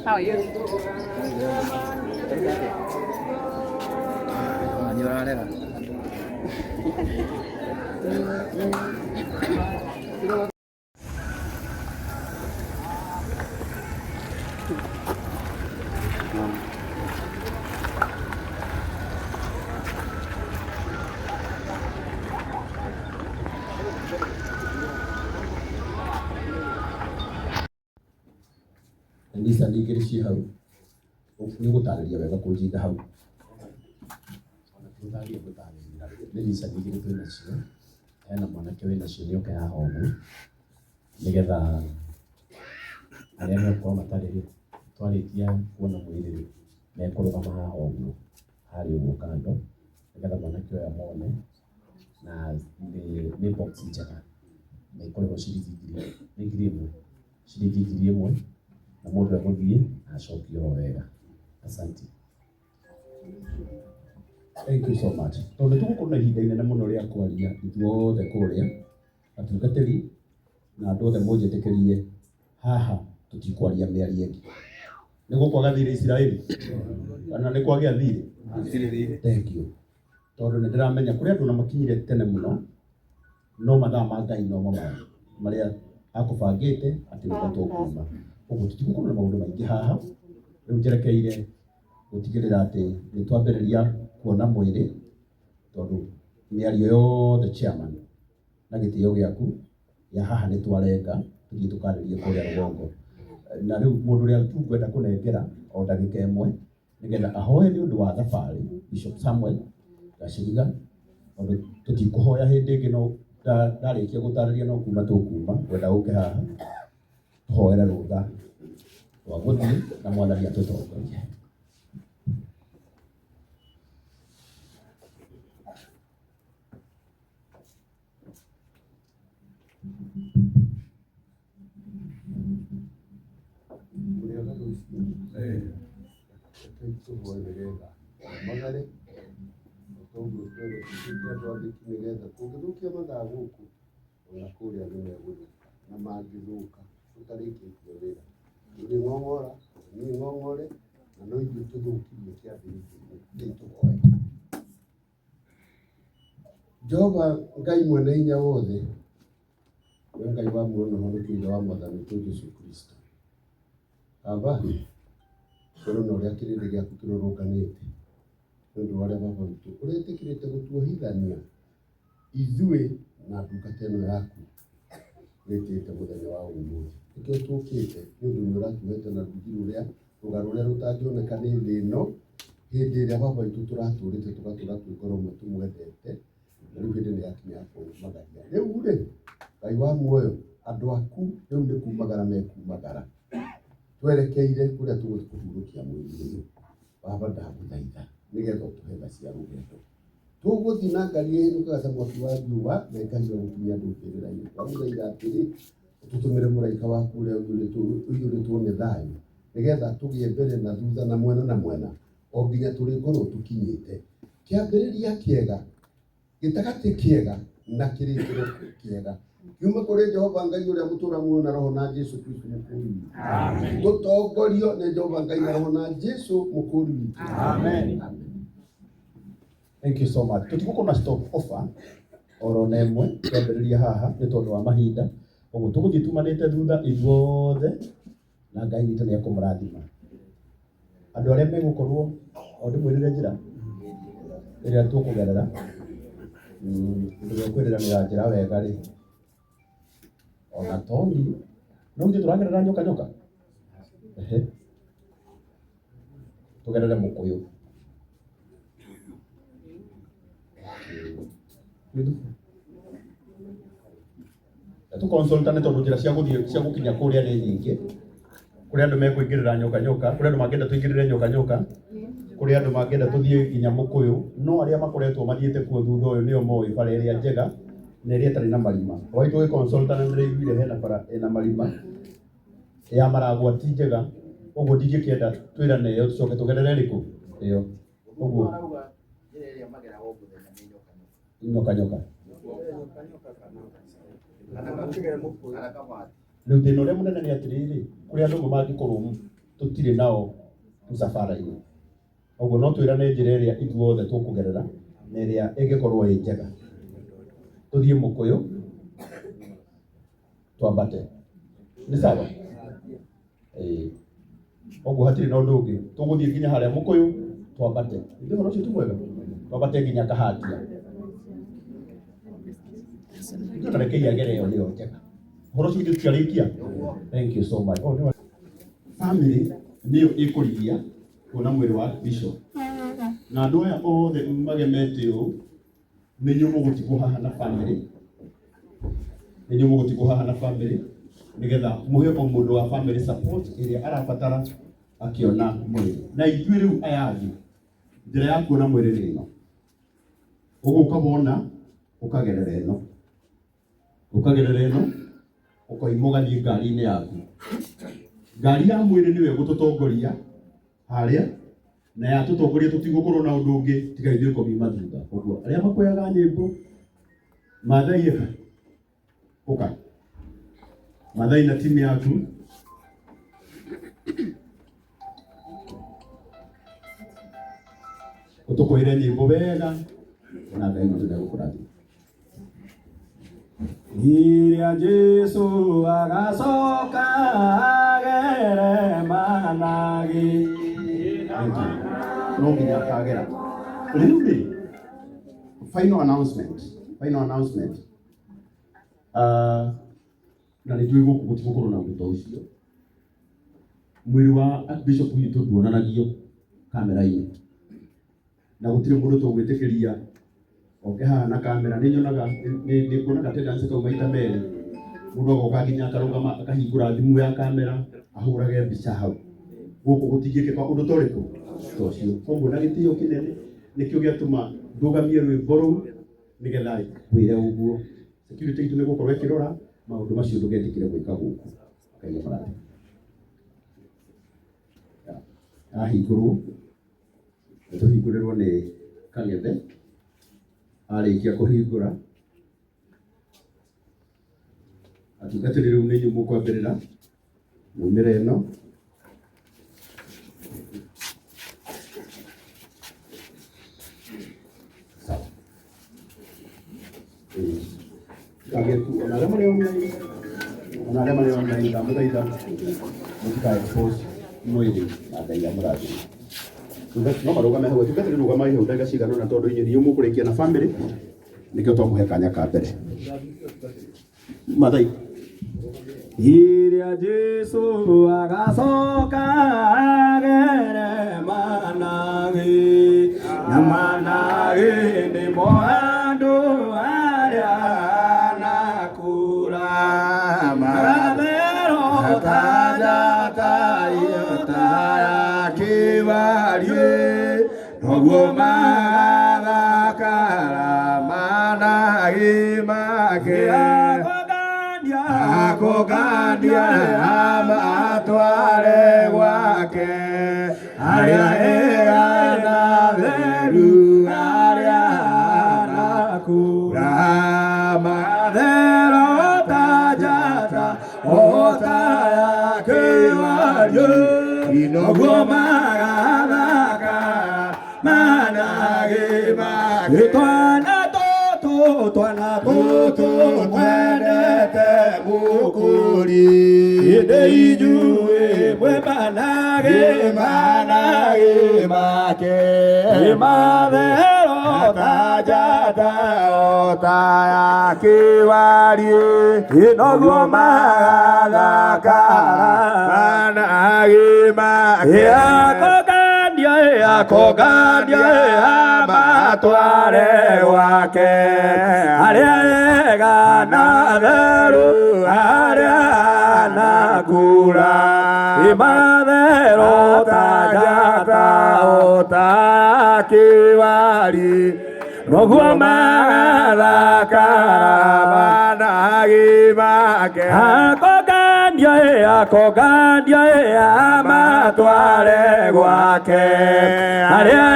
How are you? Nĩ ũrarera. Nissan igĩrĩ ciĩ hau nĩ ũgũtarĩria wega kũnjinda hau. Ona ti gũtarĩria ngũtarĩria, nĩ Nissan igĩrĩ twĩ nacio, hena mwanake wĩ nacio nĩ oke haha ũguo, nĩgetha arĩa megũkorwo matarĩ rĩ, twarĩkia kuona mwĩrĩ rĩ, mekũrũgama haha ũguo, harĩa ũguo kando, nĩgetha mwanake ũyũ amone, na nĩ box njega, na ĩkũrĩhwo ciringi ngiri, nĩ 1,000, ciringi 1,000, na mũndũ egũthiĩ na acokie oro wega. Asante. Thank you so much. Tondũ nĩ tũgũkorwo na ihinda inene mũno rĩa kwaria ithuothe kũrĩa, atungatĩri na andũ othe mũnjĩtĩkĩrie haha tũtikwaria mĩario ĩngĩ. Nĩ gũkwaga thirĩ Isiraeli? Kana nĩ kwagĩa thirĩ? Thank you. Tondũ nĩ ndĩramenya kũrĩ andũ na makinyire tene mũno, no mathaa ma Ngai nomo maya marĩa akũbangĩte atĩ nĩmo tũkuma. Ũguo tũtigũkorwo na maũndũ maingĩ haha, rĩu njerekeire gũtigĩrĩra atĩ nĩ twambĩrĩria kuona mwĩrĩ, tondũ mĩario yothe chairman na gĩtĩo gĩaku ya haha nĩ twarenga tũthiĩ tũkarĩrie kũrĩa rũgongo. Na rĩu mũndũ ũrĩa tu ngwenda kũnengera o ndagĩka ĩmwe nĩgetha ahoe nĩ ũndũ wa thabarĩ, Bishop Samuel Gaciriga, tondũ tũtikũhoya hĩndĩ ĩngĩ no ndarĩkia gũtarĩria no kuma tũkuma, ngwenda ũke haha tũhoere rũtha rwa gũthiĩ na Mwathani atũtongorie. Mũrĩega rũcinĩ? Rekei tũhoe nĩgetha magare toguo twerwo tũtuĩke andũ athĩki nĩgetha tũngĩthũkia mathaa gũkũ ona kũrĩa nĩ megũthũka na mangĩthũka tũtarĩkĩtie wĩra tũrĩng'ong'ora niĩ ng'ong'ore na no ithuĩ tũthũkirie kĩambĩrĩria-inĩ. Rekei tũhoe. Jehova Ngai mwene hinya wothe, we Ngai wa muoyo na ũhonokio Ithe wa Mwathani witũ Jesu Kristo. Baba, ũrona ũrĩa kĩrĩndĩ gĩaku kĩrũrũnganĩte nĩ ũndũ wa ũrĩa Baba witũ ũretĩkĩrĩte gũtuohithania ithuĩ na ndungata ĩno yaku wĩtĩte mũthenya wa ũmũthĩ. Nĩkĩo tũkĩte nĩ ũndũ nĩ ũratuohete na rũrigi rũrĩa rũga rũrĩa rũtangĩoneka nĩ thĩ ĩno hĩndĩ ĩrĩa Baba witũ tũratũrĩte tũgatũra twĩ ngoro ĩmwe tũmwendete na rĩu hĩndĩ nĩ yakinya ya kũmagaria. Rĩu rĩ, Ngai wa muoyo, andũ aku rĩu nĩ kumagara mekumagara twerekeire kũrĩa tũgũthiĩ kũhurũkia mwĩrĩ ũyũ. Baba ndagũthaitha nĩgetha ũtũhe tha cia rũgendo. Tũgũthiĩ na ngari ĩhĩnũkaga ta mwaki wa riũa na ĩkahiũha gũkinya andũ mbĩrĩra-inĩ. Ndagũthaitha atĩrĩ, ũtũtũmĩre mũraika waku ũrĩa ũiyũrĩtwo nĩ thayũ nĩgetha tũgĩe mbere na thutha na mwena na mwena o nginya tũrĩkorwo tũkinyĩte kĩambĩrĩria kĩega, gĩtagatĩ kĩega na kĩrĩkĩro kĩega. Kiume kũrĩ Jehova Ngai ũrĩa mũtũũra muoyo na Roho na Jesu Kristo mũkũũri witũ. Tũtongorio nĩ Jehova Ngai na Roho na Jesu mũkũũri witũ. Amen. Thank you so much. Tũtigũkorwo na stop offer oro na ĩmwe twambĩrĩria haha nĩ tondũ wa mahinda. Ũguo tũgũthiĩ tumanĩte thutha ithuothe na Ngai witũ nĩ ekũmũrathima. Andũ arĩa megũkorwo o ndĩmwĩrĩre njĩra ĩrĩa tũkũgerera ũndũ wa kwĩrĩranĩra njĩra wega rĩ ona toni no ithuĩ tũragerera nyoka nyoka. Ehe. Tũgerere mũkũyũ. Tũkonsultane tondũ njĩra cia gũthiĩ cia gũkinya kũrĩa nĩ nyingĩ. Kũrĩ andũ mekũingĩrĩra nyoka nyoka, kũrĩ andũ mangĩenda tũingĩrĩre nyoka nyoka, kũrĩ andũ mangĩenda tũthiĩ nginya mũkũyũ, no arĩa makoretwo mathiĩte kuo thutha ũyũ nĩo moĩ bara ĩrĩa njega na ĩrĩa ĩtarĩ na marima. Wai tũgĩkonsultana nĩndĩraiguire hena bara ĩna marima ya maragwa ti njega, ũguo ndingĩkĩenda twĩrane ĩyo tũcoke tũgerere ĩrĩkũ ĩyo. Ũguo nyoka nyoka. Rĩu thĩna ũrĩa mũnene nĩ atĩrĩrĩ, kũrĩ andũ amwe mangĩkorwo tũtirĩ nao msafara-inĩ. Ũguo no twĩrane njĩra ĩrĩa ithuothe tũkũgerera na ĩrĩa ĩngĩkorwo ĩ njega. Tũthiĩ mũkũyũ twambate. Nĩ sawa? Ĩĩ. Ũguo hatirĩ na ũndũ ũngĩ. Tũgũthiĩ nginya harĩa mũkũyũ twambate. Nĩ ũhoro ũcio ti mwega? Twambate nginya Kahatia. Ndĩrona rekei agere ĩyo nĩyo njega. Ũhoro ũcio ithuĩ tũtiarĩkia. Thank you so much. Oh, nĩ family nĩyo ĩkũrigia kuona mwĩrĩ wa bishop. Na andũ aya othe magemete ũũ nĩ inyuĩ mũgũtigwo haha na family. Nĩ inyuĩ mũgũtigwo haha na family nĩgetha mũhe o mũndũ wa family support ĩrĩa arabatara akĩona mwĩrĩ. Na ithuĩ rĩu aya angĩ njĩra ya kuona mwĩrĩ nĩ ĩno. Ũgũka wona ũkagerera ĩno. Ũkagerera ĩno ũkoima ũgathiĩ ngari-inĩ yaku. Ngari ya mwĩrĩ nĩyo ĩgũtũtongoria harĩa na yatũtongoria tũtigũkorwo na ũndũ ũngĩ tiga ithuĩ kũmima thutha. Ũguo arĩa makoyaga nyĩmbo Maathai ĩka ũka Maathai na timu yaku ũtũkũĩre nyĩmbo wega na Ngai witũ nĩegũkũrathima. Iria Jesu agacoka agere managi. Thank you. No nginya akagera. Rĩu rĩ, final announcement, final announcement. Na nĩ njũĩ gũkũ gũtigũkorwo na ũndũ ta ũcio. Mwĩrĩ wa Archbishop witũ nduonanagio kamera-inĩ. Na gũtirĩ mũndũ tũgwĩtĩkĩria oke haha na kamera. Nĩ nyonaga, nĩ kuonaga tendency kau maita merĩ. Mũndũ agoka nginya akarũgama akahingũra thimũ ya kamera ahũrage mbica hau. Gũkũ gũtingĩkĩka ũndũ ta ũrĩkũ ta ũcio. Koguo na gĩtĩo kĩnene nĩkĩo gĩatũma ndũgamie rwĩmbo rũu nĩgetha ngwĩre ũguo. Security itũ nĩ gũkorwo ĩkĩrora maũndũ macio ndũgetĩkĩre gwĩka gũkũ. Ngai amũrathime. Ahingũrwo tũhingũrĩrwo nĩ Kang'ethe, arĩkia kũhingũra atungatĩri rĩu nĩ inyuĩ mũkwambĩrĩra mumĩre ĩno. Sawa. Kagetu ona arĩa marĩ online, ona arĩa marĩ online ndamũthaitha mũtika expose mwĩrĩ na Ngai amũrathime. No marũgame hau, atungatĩri rũgamai hau ndagĩka cigana ũna tondũ inyuĩ nĩ inyuĩ mũkũrĩkia na family nĩkĩo twamũhe kanya ka mbere. Mathai. Iria Jesu agacoka agere managi na managi nĩmo andũ arĩa anakura magatherwo ta njata ta ya kĩwariĩ noguo magathakara managi make akũgandia amatware gwake arĩa ega na theru arĩa anakura mathero Otaya kewario inoguo magathaka manage make Twana tũtũ twana tũtũ twendete mũkũri Ĩndĩ inyuĩ mwĩ manage manage make Mathero ta njata otaya kewario inoguo magathaka manage make Akũngania akũngania amatware gwake arĩa ega na atheru arĩa anakura mathero ta njata ota kiwari noguo magathakara manage make akũngania akũngania amatware gwake arĩa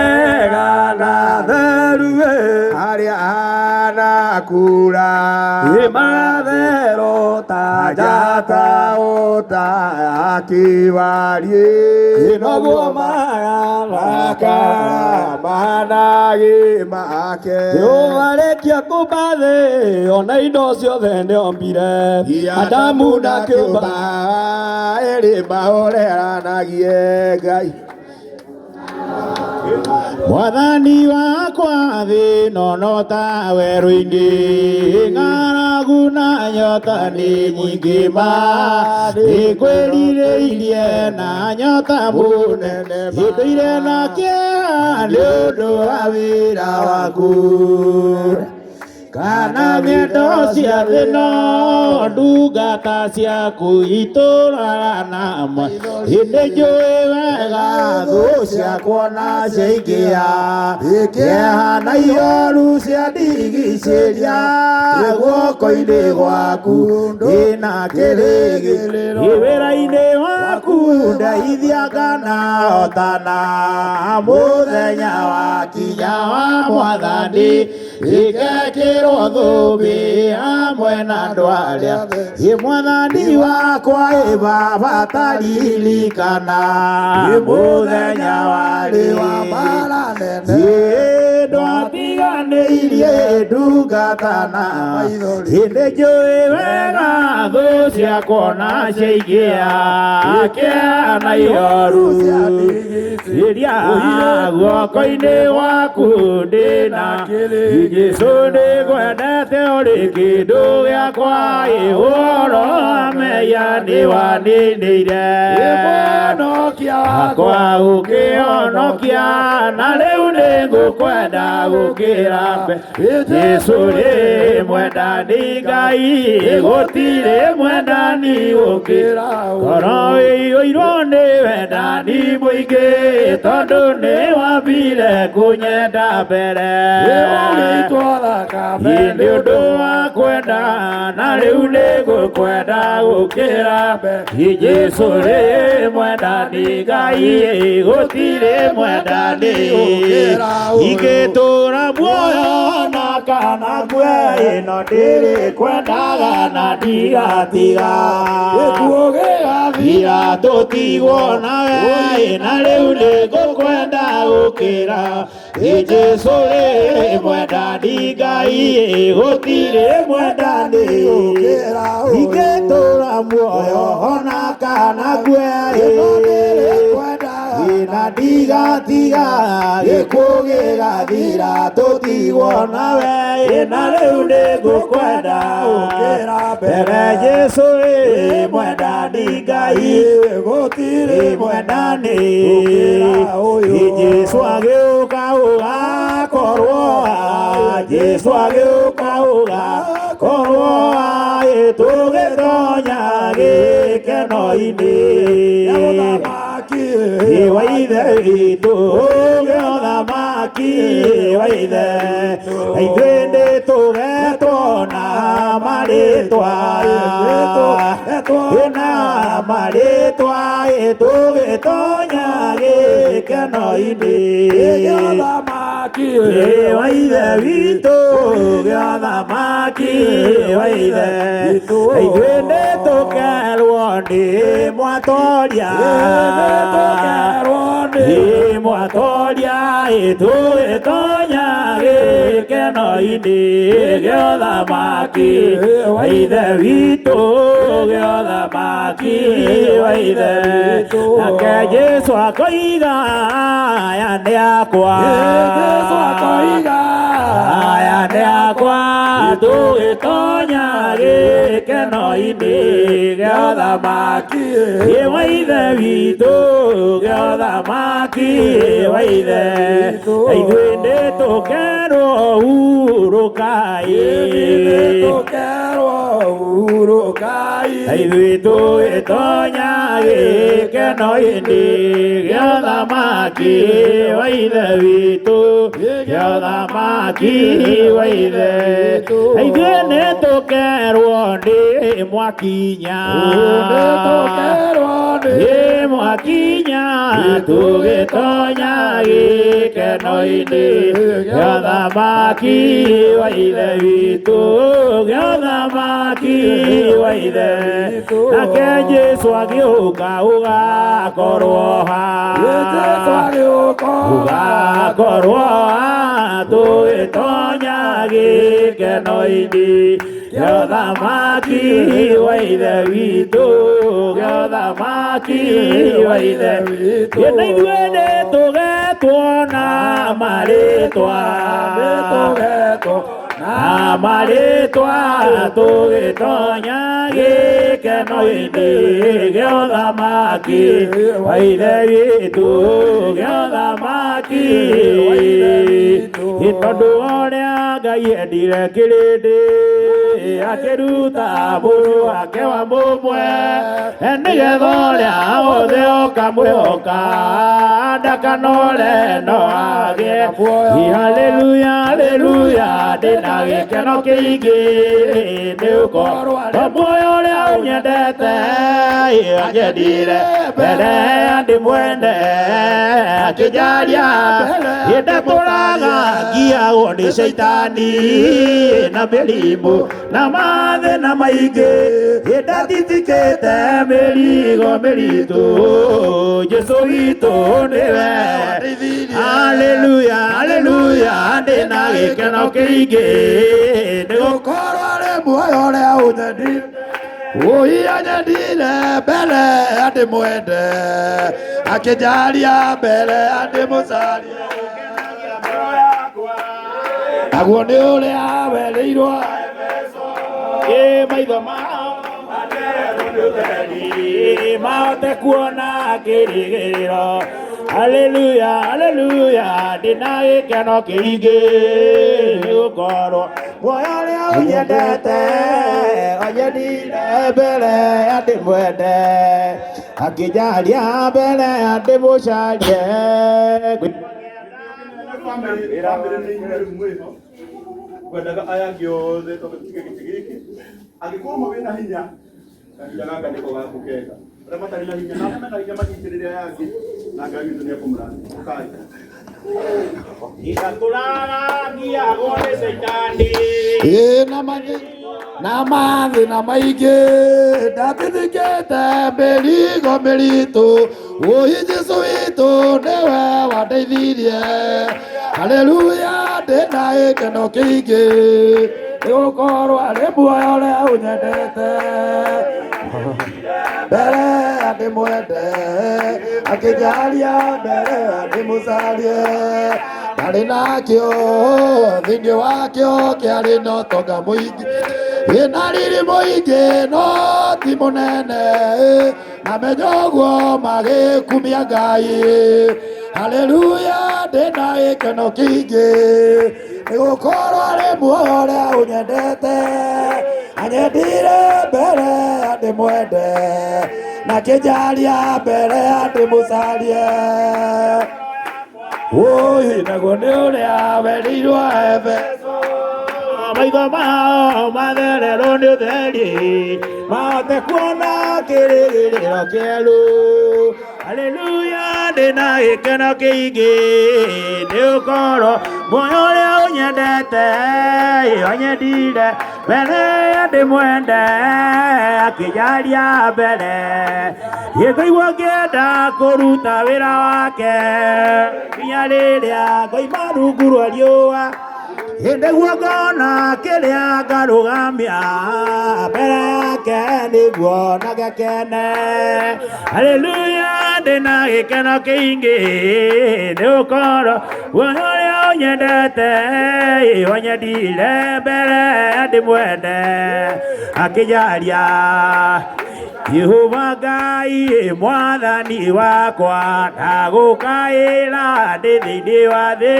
ega na atheru arĩa anakura mathero ta njata njata ota kiwari noguo magathakara manage make Ũwarĩkia kũmba thĩ ona indo ciothe nĩombire Adamu na kĩũmba ĩrĩ mahoreranagie Ngai Mwathani wakwa thĩ ĩno no ta werũ-inĩ ng'aragu na nyota nĩ nyingĩ ma nĩngwĩrirĩirie na nyota mũnene hĩndĩire na kĩeha nĩ ũndũ wa wĩra waku kana ng'endo cia thĩ no ndungata ciaku itũraga namwe hĩndĩ njũĩ wega thũ ciakwa na ciaingĩha kĩeha na ihoru ciandigicĩria guoko-inĩ gwaku ndĩna kĩrĩgĩrĩro wĩra-inĩ waku ndeithia kana hotana mũthenya wakinya wa mwathani igekĩrwo thũmbĩ hamwe na andũ arĩa ĩ mwathani wakwa ĩ baba taririkana mũthenya warĩ wa mbaara nene ĩ ndwatiganĩirie ndungata na hĩndĩ njũĩ wega thũ ciakwa na ciaingĩha kĩeha na ihoru iria guoko-inĩ gwaku ndĩna Jesũ nĩngwendete ũrĩ kĩndũ gĩakwa ĩ ũhoro wa mehia nĩwanĩnĩire Mũhonokia akwa ũkĩhonokia na rĩu nĩngũkwenda gũkĩra Jesũ rĩ mwendani Ngai gũtirĩ mwendani gũkĩra ngoro ĩiyũirwo nĩ wendani mũingĩ tondũ nĩwambire kũnyenda mbere ũgĩitwo thakame nĩ ũndũ wa kwenda na rĩu nĩngũkwenda gũkĩra Jesũ rĩ mwendani Ngai gũtirĩ mwendani ingĩtũra muoyo na kana kue ĩno ndĩrĩkwendaga na ndigatiga gĩkuũ gĩgathira ira tũtigwo nawe na rĩu nĩngũkwenda gũkĩra Jesũ rĩ mwendani Ngai gũtirĩ mwendani gũkĩra ingĩtũra muoyo ona kana kue ĩno ndĩrĩkwenda na ndigatiga gĩkuũ gĩgathira tũtigwo nawe na rĩu nĩngũkwenda gũkĩra mbere Jesũ ĩ mwendani Ngai gũtirĩ mwendani gũkĩra ũyũ Jesũ agĩũka ũgakorwo Jesũ agĩũka ũgakorwo tũgĩtonya gĩkeno-inĩ Mũthamaki wa ithe witũ ũgĩothamaki wa ithe na ithuĩ nĩtũgetwo na marĩtwa na marĩtwa tũgĩtonya gĩkeno-inĩ Mũthamaki wa ithe witũ gĩothamaki wa ithe na ithuĩ nĩtũgetwo tũkerwo nĩ mwatoria nĩ mwatoria tũgĩtonya gĩkeno-inĩ gĩa ũthamaki wa Ithe witũ gĩa ũthamaki wa Ithe nake Jesũ akoiga aya nĩ akwa Jesũ akoiga aya nĩ akwa tũgĩtonya gĩkeno-inĩ gĩa ũthamaki wa Ithe witũ gĩa ũthamaki wa Ithe ithuĩ nĩ tũkerwo hurũkai ithuĩ tũgĩtonya gĩkeno-inĩ gĩa ũthamaki wa Ithe witũ gĩa ũthamaki wa Ithe ithuĩ nĩ tũkerwo nĩ mwakinya nĩ mwakinya tũgĩtonya gĩkeno-inĩ gĩa ũthamaki wa Ithe witũ gĩa ũthamaki wa Ithe nake Jesũ agĩũka ũgakorwo ha ũgakorwo ha tũgĩtonya gĩkeno-inĩ gĩa ũthamaki wa Ithe witũ gĩa ũthamaki wa Ithe witũ na ithuĩ nĩ tũgetwo na marĩtwa na marĩtwa tũgĩtonya gĩkeno-inĩ gĩa ũthamaki wa Ithe witũ gĩa ũthamaki wa Ithe witũ tondũ ũrĩa Ngai endire kĩrĩndĩ akĩruta mũrũ wake wa mũmwe nĩgetha ũrĩa wothe ũkamwĩhoka ndakanore no agĩe haleluya haleluya ndĩna gĩkeno kĩingĩ nĩ ũkorwo muoyo ũrĩa ũnyendete anyendire mbere ndĩmwende akĩnjaria ndakũraga ngiagwo nĩ caitani na mĩrimũ na mathĩna maingĩ ndatitikĩte mĩrigo mĩritũ Jesũ witũ nĩwe haleluya haleluya ndĩna gĩkeno kĩingĩ nĩgũkorwo arĩ muoyo ũrĩa ũnyendire Oi anyendire mbere ndĩmwende akĩnjaria mbere ndĩmũcarie naguo nĩ ũrĩa werĩirwo ĩ maitho mao mahote kuona kĩrĩgĩrĩro haleluya haleluya ndĩna gĩkeno kĩingĩ nĩgũkorwo muoyo ũrĩa ũnyendete anyendire mbere ndĩmwende akĩnjaria mbere ndĩmũcarie ngwendaga aya angĩ othe twambe tũtige gĩtĩ gĩkĩ angĩkorwo mwe wĩna hinya kahinda gaka nĩko gaku kega arĩa matarĩ na hinya na arĩa mena hinya manyitĩrĩre aya angĩ na Ngai witũ nĩekũmũrathima ũkai Igatũraga ngiagwo nĩ caitani na mathĩna maingĩ ndatitikĩte mĩrigo mĩritũ ũi Jesũ witũ nĩwe wandeithirie haleluya ndĩna gĩkeno kĩingĩ nĩgũkorwo arĩ muoyo ũrĩa ũnyendete mbere ndĩmwende akĩnjaria mbere ndĩmũcarie ndarĩ nakĩo thĩinĩ wakĩo kĩarĩ na ũtonga mũingĩ ĩna riri mũingĩ no ti mũnene namenya ũguo magĩkumia Ngai haleluya ndĩna gĩkeno kĩingĩ nĩgũkorwo arĩ muoyo ũrĩa ũnyendete anyendire mbere ndĩmwende na kĩnjaria mbere ndĩmũcarie Oi naguo nĩ ũrĩa werĩirwo Efeso maitho mao mathererwo nĩ ũtheri mahote kuona kĩrĩgĩrĩro kĩerũ haleluya ndĩna gĩkeno kĩingĩ nĩgũkorwo muoyo ũrĩa ũnyendete anyendire Mbere ndĩmwende akĩnjaria mbere ngĩigua ngĩenda kũruta wĩra wake nginya rĩrĩa ngoima rungu rwa riũa nĩguo ngona kĩrĩa ngarũgamia mbere yake nĩguo na gĩkene. Haleluya, ndĩna gĩkeno kĩingĩ nĩgũkorwo muoyo ũrĩa ũnyendete wanyendire mbere ndĩmwende akĩnjaria. Jehova Ngai mwathani wakwa ndagũkaĩra ndĩ thĩinĩ wa thĩ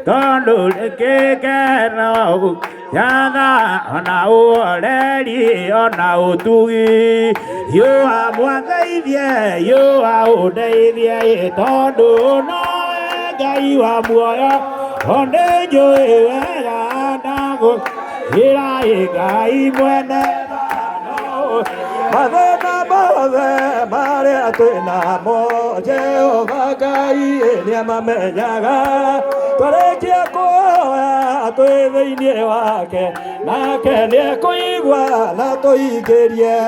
tondũ gĩkeno yatha ona ũhoreri ona ũtugi yũa mwatheithie yũa ũndeithie tondũ nowe Ngai wa muoyo onĩ njũĩ wega ndagũkĩra Ngai mwene mathĩna mothe marĩa twĩnamo Jehova Ngai nĩamamenyaga twarĩkia kuoya twĩ thĩinĩ wake nake nĩekũigua na tũingĩrie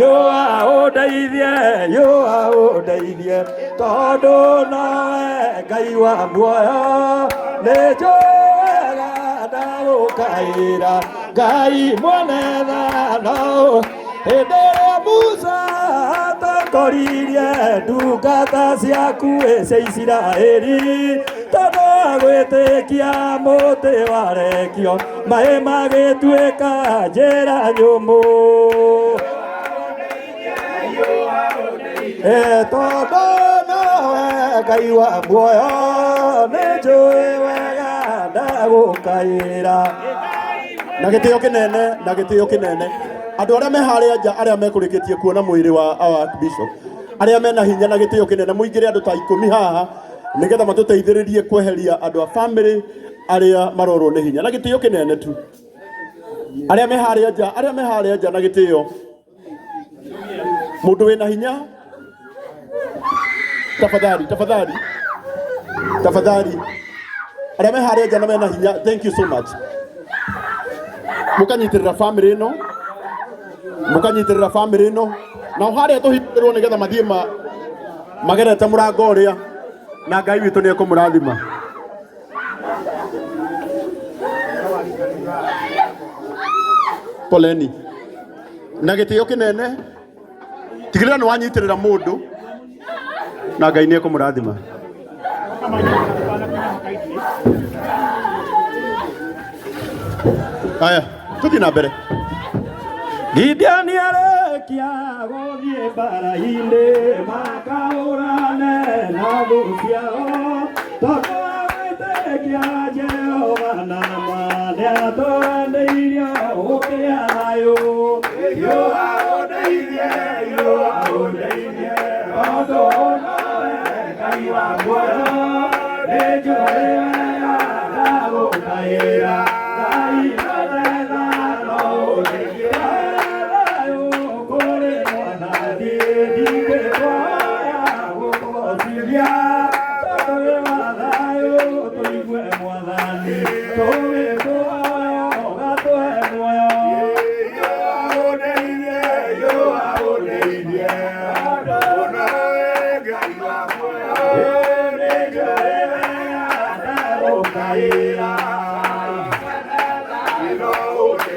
yũa ũndeithie yũa ũndeithie tondũ nowe Ngai wa muoyo nĩnjũĩ wega ndagũkaĩra Ngai mwene tha no hĩndĩ ĩrĩa Musa atongoririe ndungata ciaku cia Isiraeli tondũ agwĩtĩkia mũtĩ warekio maĩ magĩtuĩka njĩra nyũmũ tondũ nowe Ngai wa muoyo nĩnjũĩ wega ndagũkaĩra na gĩtĩo kĩnene na gĩtĩo kĩnene andũ arĩa me harĩa nja arĩa mekũrĩkĩtie kuona mwĩrĩ wa our bishop arĩa mena hinya na gĩtĩo kĩnene mũingĩre andũ ta ikũmi haha nĩgetha matũteithĩrĩrie kweheria andũ a family arĩa marorwo nĩ hinya na gĩtĩo kĩnene tu arĩa me harĩa nja arĩa me harĩa nja na gĩtĩo mũndũ wĩna hinya tafadhali tafadhali tafadhali arĩa me harĩa nja na mena hinya thank you so much mũkanyitirĩra family ĩno mũkanyitirĩra family ĩno nao harĩa tũhingĩrwo nĩgetha mathiĩ magerete mũrango ũrĩa na Ngai witũ nĩ ekũmũrathima. Poleni na gĩtĩo kĩnene tigĩrĩra nĩ wanyitĩrĩra mũndũ na Ngai nĩ ekũmũrathima. Aya tũthiĩ na mbere. Gideoni arĩkia gũthiĩ mbara-inĩ makahũrane na thũ ciao tondũ agwĩtĩkia Jehova na ma nĩatũendeirio gũkĩa thayũ yũa ũndeithie yũa ũndeithie tondũ nowe Ngai wa muoyo nĩnjũĩ wega ndagũkaĩra Ngai mwene tha no ũndeithie thayũ kũrĩ mwathani ndingĩkwoya gũkũgocithia tondũ wĩ wa thayũ tũigue mwathani tũgĩkũhoya ũgatũhe muoyo yũa ũndeithie yũa ũndeithie tondũ nowe Ngai wa muoyo nĩnjũĩ wega ndagũkaĩra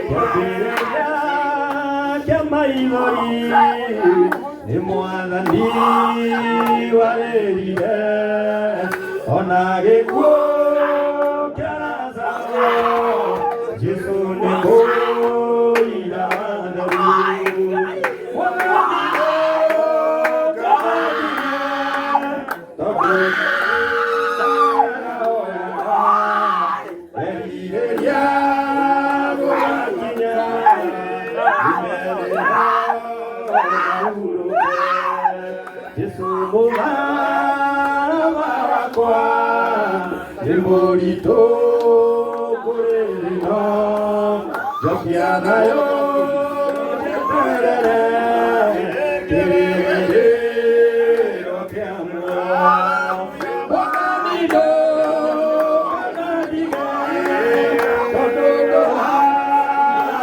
kĩambĩrĩria kĩa maithori nĩ mwathani warĩrire ona gĩkuũ kĩa Lazaro Jesũ nĩ mũira wa theru mwathani ndũkandige tondũ erirĩria gũgakinya Jesũ mũtharaba wakwa nĩ mũritũ kũrĩ ĩno njokia thayũ njeterere kĩrĩgĩrĩro kĩa muoyo mwathani ndũkanandige tondũ ndũhana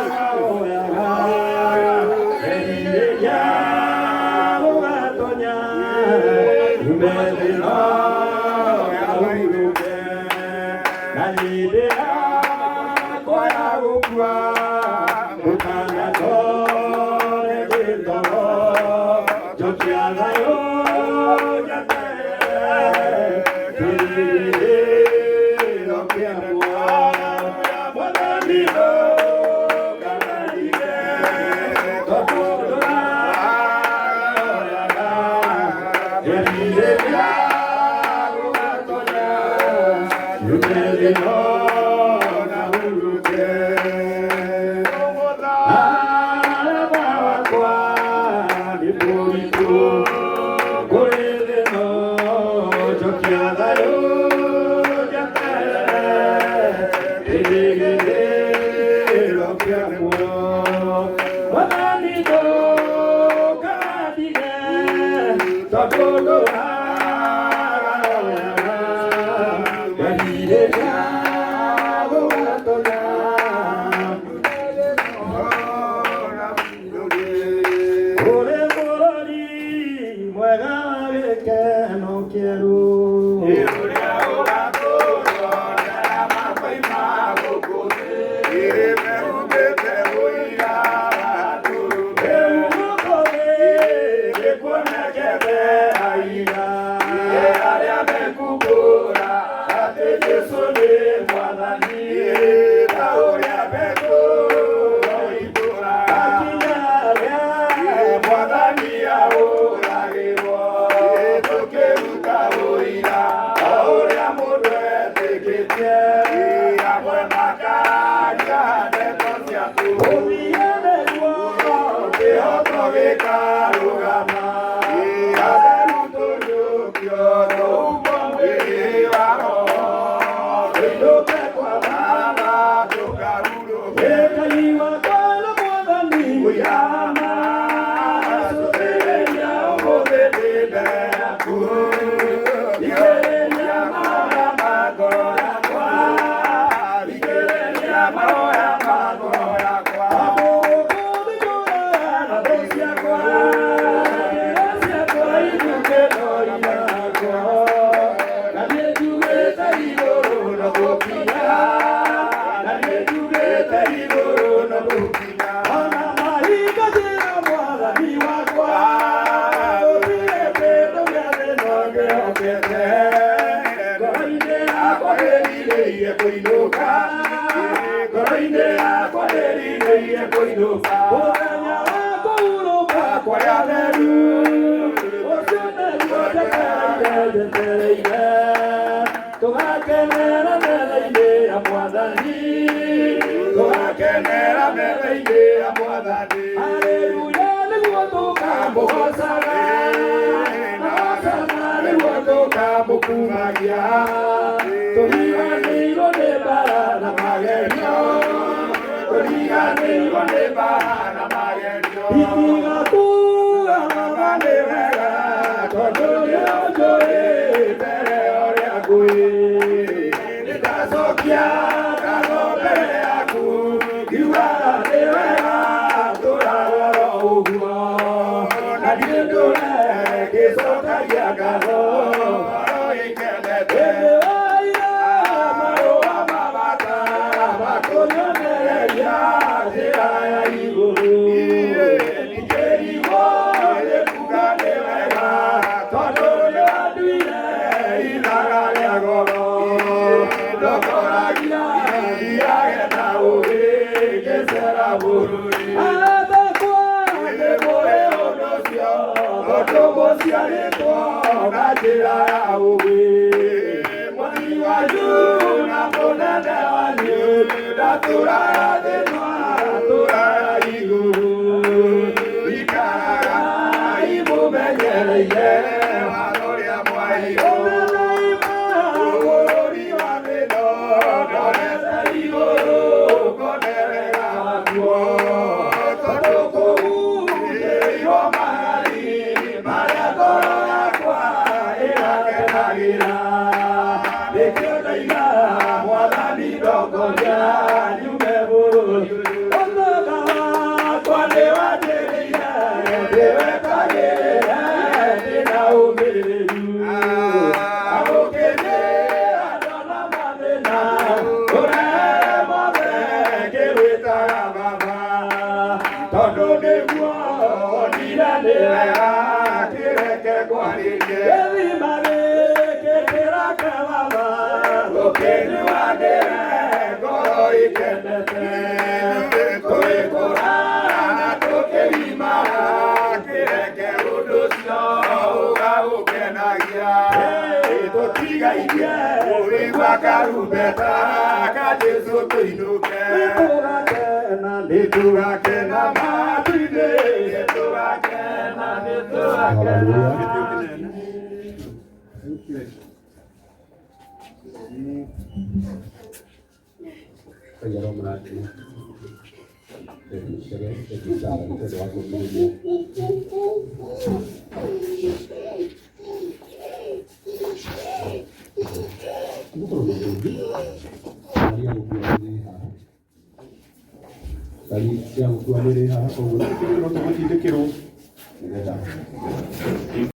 Nĩ wega kĩreke ngwarĩrie. Gĩthima gĩkĩ kĩrake baba. Tũkĩnyuanĩre ngoro ikenete. Tũgĩkũra na tũkĩgimara kĩreke ũndũ ũcio ũgagũkenagia. Tũtigairie kũigua karumbeta ka Jesũ tũinũke. Nĩtũgakena matu-inĩ, nĩtũgakena, nĩtũgakena. Ngai aromũrathima. Thengiũ Chege, thengiũ Sarah nĩ tondũ wa kũũmĩrĩria. Tũgũkorwo na ũndũ ũngĩ, ngari ya gũkua nĩ ĩrĩ haha. Ngari ya gũkua nĩ ĩrĩ haha, koguo no tũgũtindĩkĩrwo nĩgetha